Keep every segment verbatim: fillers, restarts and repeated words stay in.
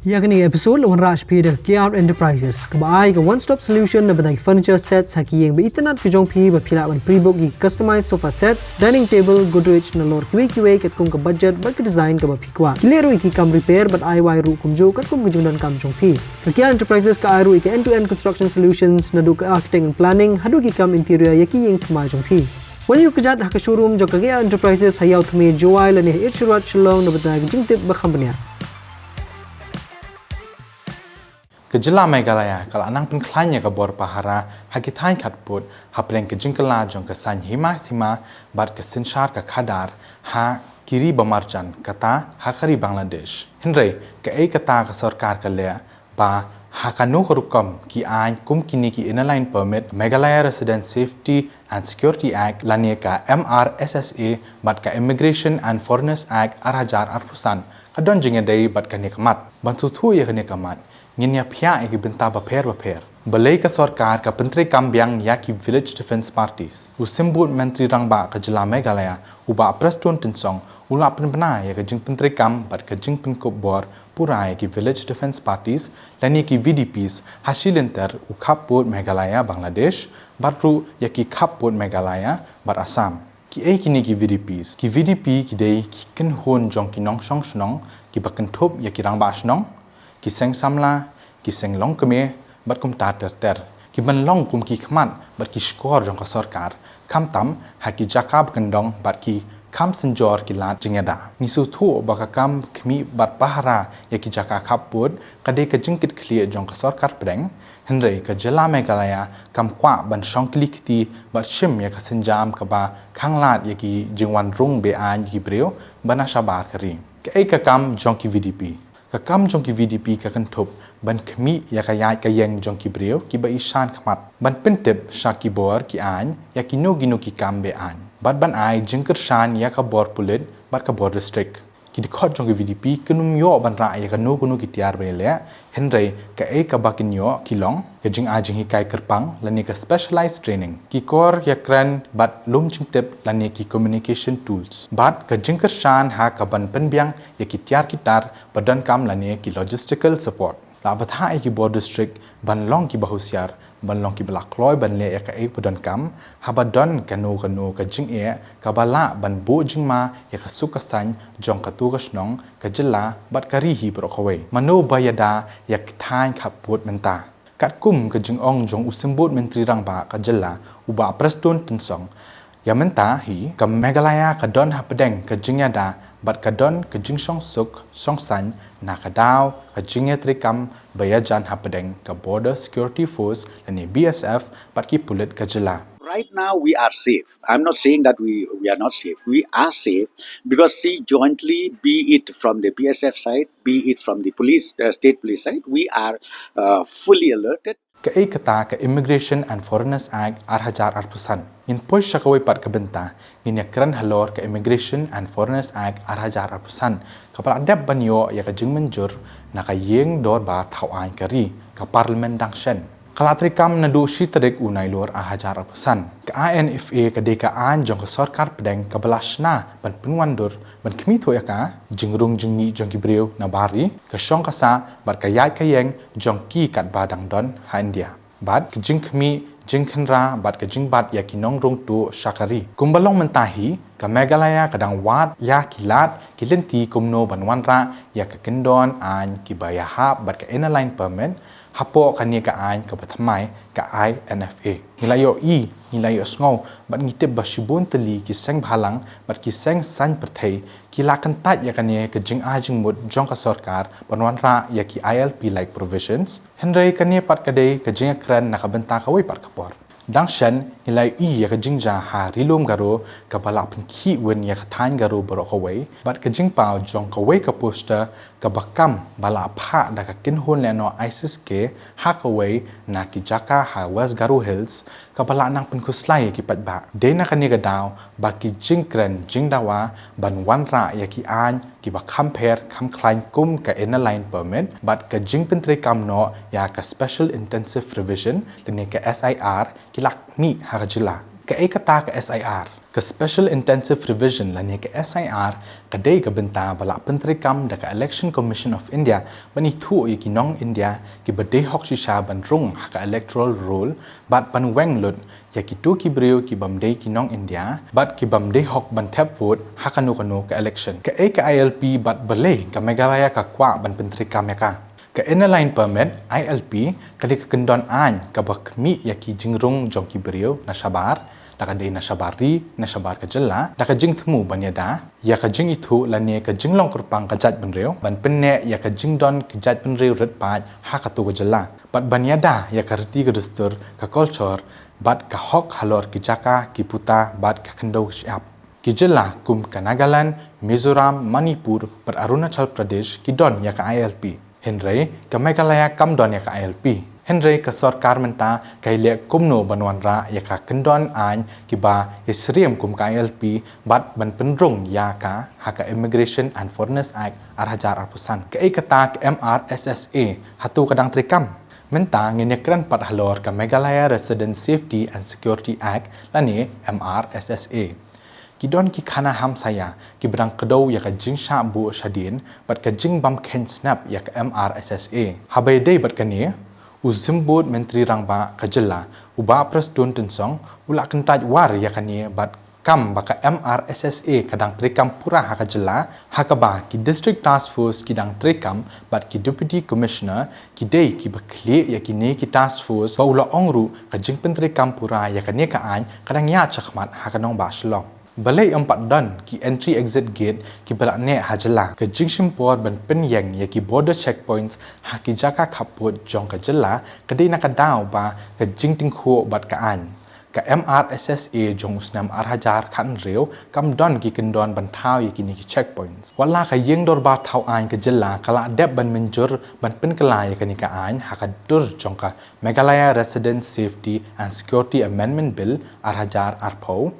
Ïa kane ka episode la wanrah sha phi da K R Enterprises, kaba ai ka one stop solution na bynta ki furniture sets ha ki ïing ba itynnad ka jong phi, ba phi lah ban pre-book ïa ki customized sofa sets, dining table, Godrej, nalor kiwei kiwei katkum ka budget bad ka design kaba phi kwah. Ki leh ruh ïa ki kam repair bad ai wai ruh kumjuh katkum ka jingdonkam jong phi. Ka K R Enterprises ka ai ruh ïa ka end to end construction solutions, naduh ka architect and planning haduh ki kam interior ïa ki ïing thymmai jong phi. Wan ïuh kjat ha ka showroom jong ka K R Enterprises ha Ïew Thymme, Jowai, lane ha Irshad Road, Shillong, na bynta ka jingtip ba kham bniah. Ka jylla Meghalaya ka la nang pynkhlaiñ ïa ka bor pahara ha ki thaiñ khappud hapdeng ka jingkylla jong ka saiñ hima sima bad ka synshar ka khadar ha ki ri ba marjan, kata ha ka ri Bangladesh. Hynrei kaei kata ka sorkar ka leh, ba ha kano ka rukom ki aiñ kum kine ki Inner Line Permit, Meghalaya Resident Safety and Security Act lane ka M R S S A bad ka Immigration and Foreigners Act ar hajar arphew san, ka don jingïadei bad kane ka mat? Ban sngewthuh ïa kane ka mat, ngin ïa peit ïa ki bynta bapher bapher. Balei ka sorkar ka pyntreikam biang ïa ki Village Defence Parties? U Symbud Myntri Rangbah ka jylla Meghalaya, u Bah Prestone Tynsong, u la pynbna ïa ka jingpyntreikam bad ka jingpynkup bor pura ïa ki Village Defence Parties lane ki V D Ps ha shi lynter u khappud Meghalaya, Bangladesh, bad ruh ïa ki khappud Meghalaya bad Assam. Kiei kine ki V D Ps? Ki V D P ki dei ki kynhun jong ki nongshong shnong kiba kynthup ïa ki rangbah shnong, ki seng samla, ki seng longkmie bad kumta ter ter, kiban long kum ki khmat bad ki shkor jong ka sorkar, khamtam ha ki jaka ba kyndong bad ki kham synjor ki lad jingïada. Ngi sngewthuh ba ka kam khmih bad pahara ïa ki jaka khappud ka dei ka jingkitkhlieh jong ka sorkar pdeng, hynrei ka jylla Meghalaya kam kwah ban shong kli kti bad shim ïa ka sienjam kaba khanglad ïa ki jingwan rung be-aiñ ki briew ba na shabar ka ri. Kaei ka kam jong ki V D P? Ka kam jong ki V D P ka kynthup ban khmih ïa ka ïaid ka ïeng jong ki briew kiba ishan khmat, ban pyntip sha ki bor ki aiñ ïa kino kino ki kam be-aiñ, bad ban ai jingkyrshan ïa ka bor pulit bad ka bor district. Ki dkhot jong ki V D P kin ym ïoh ban rah ïa kano kano ki tiar ba ïaleh, hynrei kaei kaba kin ïoh ki long ka jingai jinghikai kyrpang lane ka specialized training, ki kor ïakren bad lum jingtip lane ki communication tools, bad ka jingkyrshan ha kaban pynbiang ïa ki tiar ki tar ba donkam lane ki logistical support. La bthah ïa ki bor district ban long kiba husiar, ban long kiba la kloi ban leh ïa kaei ba donkam haba don kano kano ka jingeh kaba lah ban buh jingma ïa ka suk ka saiñ jong katto ka shnong, ka jylla bad ka ri hi baroh kawei. Mano ba ïada ïa ki thaiñ khappud mynta? Katkum ka jingong jong u Symbud Myntri Rangbah ka jylla, u Bah Prestone Tynsong, ïa mynta hi ka Meghalaya ka don hapdeng ka jingïada bad ka don ka jingshong suk shong saiñ na ka daw ka jingïatreikam ba ïajan hapdeng ka Border Security Force lane B S F bad ki pulit ka jylla. Right now we are safe. I'm not saying that we, we are not safe. We are safe because, see, jointly, be it from the B S F side, be it from the police, uh, state police side, we are, uh, fully alerted. Kaei kata ka Immigration and Foreigners Act ar hajar arphew san? Ngin poi sha kawei pat ka bynta, ngin ïakren halor ka Immigration and Foreigners Act ar hajar arphew san, kaba la dep ban ïoh ïa ka jingmynjur na ka ïing dorbar thaw aiñ ka ri, ka Parliament dang shen. Ka la treikam naduh shi tarik u Nailur ar hajar arphew san. Ka I N F A ka dei ka aiñ jong ka sorkar pdeng kaba la shna ban pynwandur ban khmih thuh ïa ka jingrung jingmih jong ki briew na bar ri, ka shong ka sah bad ka ïaid ka ïeng jong ki katba dang don ha India. Bad ka jingkhmih jingkhynra bad ka jingbat ïa ki nongrung tuh sha ka ri. Kumba long mynta hi, ka Meghalaya ka dang wad ïa ki lad ki lynti kumno ban wanrah ïa ka kyndon aiñ kiba ïahap bad ka Inner Line Permit hapoh kane ka aiñ kaba thymmai, ka I N F A. Ngi la ïohi, ngi la ïohsngew bad ngi tip ba shibun tylli ki seng bhalang bad ki seng saiñ pyrthei ki la kyntait ïa kane ka jingai jingmut jong ka sorkar ban wanrah ïa ki I L P like provisions. Hynrei kane pat ka dei ka jingïakren na ka bynta kawei pat ka por. Dang shen ngi la ïohi ïa ka jingjia ha Ri Lum Garo kaba la pynkhih win ïa ka thaiñ Garo baroh kawei, bad ka jingpaw jong kawei ka poster kaba kam ba la phah da ka kynhun lehnoh ISIS-K ha kawei na ki jaka ha West Garo Hills, kaba la nang pynkhuslai ïa ki paidbah. Dei na kane ka daw ba ki jingkren jingdawa ban wanrah ïa ki aiñ kiba kham pher kham khlaiñ kum ka Inner Line Permit bad ka jingpyntreikam noh ïa ka Special Intensive Revision lane ka S I R ki la mih ha ka jylla. Kaei kata ka S I R? Ka Special Intensive Revision lane ka S I R ka dei ka bynta ba la pyntreikam da ka Election Commission of India ban ithuh ïa ki nong India kiba dei hok shisha ban rung ha ka electoral roll bad ban weng lut ïa kito ki briew ki bym dei ki nong India bad ki bym dei hok ban thep vote ha kano kano ka election. Kaei ka I L P bad balei ka Meghalaya ka kwah ban pyntreikam ïa ka? Ka Inner Line Permit, I L P, ka dei ka kyndon aiñ kaba khmih ïa ki jingrung jong ki briew na shabar, da ka dei na shabar ri, na shabar ka jylla, da ka jingthmu ban ïada ïa ka jingithuh lane ka jinglong kyrpang ka jaitbynriew ban pynneh ïa ka jingdon ka jaitbynriew rit paid ha kato ka jylla bad ban ïada ïa ka riti ka dustur, ka culture bad ka hok halor ki jaka, ki puta bad ka khyndew shyiap. Ki jylla kum ka Nagaland, Mizoram, Manipur bad Arunachal Pradesh ki don ïa ka I L P. Hynrei ka Meghalaya kam don ïa ka I L P. Hynrei ka sorkar mynta ka ïaleh kumno ban wanrah ïa ka kyndon aiñ kiba ïasyriem kum ka I L P bad ban pynrung ïa ka ha ka Immigration and Foreigners Act ar hajar arphew san. Kaei kata ka M R S S A? Hato ka dang treikam? Mynta ngin ïakren pat halor ka Meghalaya Resident Safety and Security Act lane M R S S A. Ki don ki khana hamsaïa kiba dang kdew ïa ka jingshah buh shadien bad ka jingbym kheiñ snap ïa ka M R S S A. Haba ïadei bad kane, u Symbud Myntri Rangbah ka jylla, u Bah Prestone Tynsong, u la kyntait war ïa kane bad kam ba ka M R S S A ka dang treikam pura ha ka jylla, ha kaba ki District Task Force ki dang treikam bad ki Deputy Commissioner ki dei kiba khlieh ïa kine ki task force, ba u la ong ruh ka jingpyntreikam pura ïa kane ka aiñ ka dang ïaid shakhmat ha ka nongbah Shillong. Balei ym pat don ki entry exit gate kiba la neh ha jylla? Ka jingshim por ban pynïeng ïa ki border checkpoints ha ki jaka khappud jong ka jylla ka dei na ka daw ba ka jingtyngkhuh bad ka aiñ. Ka M R S S A jong u snem ar hajar khathynriew kam don ki kyndon ban thaw ïa kine ki checkpoints. Wat la ka ïing dorbar thaw aiñ ka jylla ka la dep ban mynjur ban pynkylla ïa kane ka aiñ ha ka dur jong ka Meghalaya Resident Safety and Security Amendment Bill ar hajar arphew,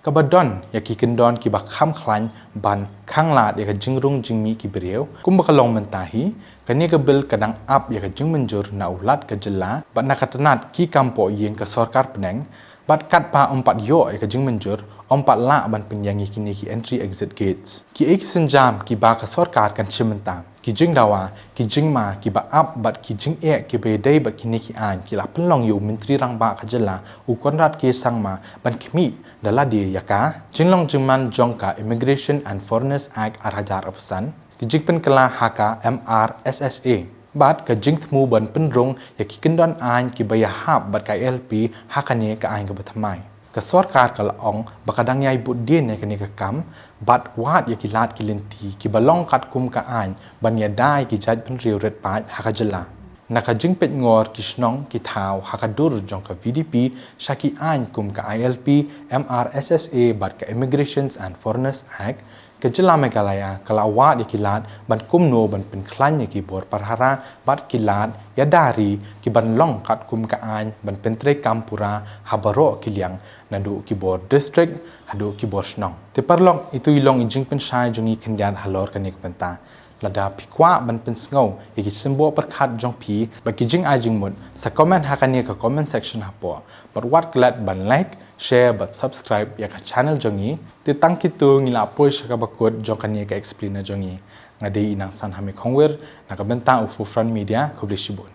kaba don ïa ki kyndon kiba kham khlaiñ ban khanglad ïa ka jingrung jingmih ki briew. Kumba ka long mynta hi, kane ka bill ka dang ap ïa ka jingmynjur na u Lat ka jylla bad na ka tnat ki kam pohïing ka sorkar pdeng, bad katba ym pat ïoh ïa ka jingmynjur, ym pat lah ban pynïeng ïa kine ki entry exit gates. Kiei ki sienjam kiba ka sorkar kan shim mynta? Ki jingdawa, ki jingma kiba ap bad ki jingeh kiba ïadei bad kine ki aiñ ki la pynlong ïa u Myntri Rangbah ka jylla, u Conrad K Sangma, ban khmih da lade ïa ka jinglong jingman jong ka Immigration and Foreigners Act ar hajar arphew san, ki jingpynkylla ha ka M R S S A bad ka jingthmu ban pynrung ïa ki kyndon aiñ kiba ïahap bad ka I L P ha kane ka aiñ kaba thymmai. Ka sorkar ka la ong ba ka dang ïai bud dien ïa kane ka kam bad wad ïa ki lad ki lynti kiba long katkum ka aiñ ban ïada ïa ki jaitbynriew rit paid ha ka jylla. Na ka jingpeitngor ki shnong ki thaw ha ka dur jong ka V D P sha ki aiñ kum ka I L P, M R S S A bad ka Immigrations and Foreigners Act, ka jylla Meghalaya ka la wad ïa ki lad ban kumno ban pynkhlaiñ ïa ki bor pyrhara bad ki lad ïada ri kiban long katkum ka aiñ ban pyntreikam pura ha baroh ki liang, naduh ki bor district haduh ki bor shnong. Te paralok, ito i long i jingpynshai jong ngi khyndiat halor kane ka bynta. Lada phi kwah ban pynsngew ïa ki symboh pyrkhat jong phi bad ki jingai jingmut, sa comment ha kane ka comment section hapoh. Bad wat klet ban like, share bad subscribe ïa ka channel jong ngi. Te tang kito ngi la poi sha kaba kut jong kane ka explainer jong ngi. Nga dei i Nongsan Hami Khongwir na ka bynta u Forefront Media. Khublei shibun.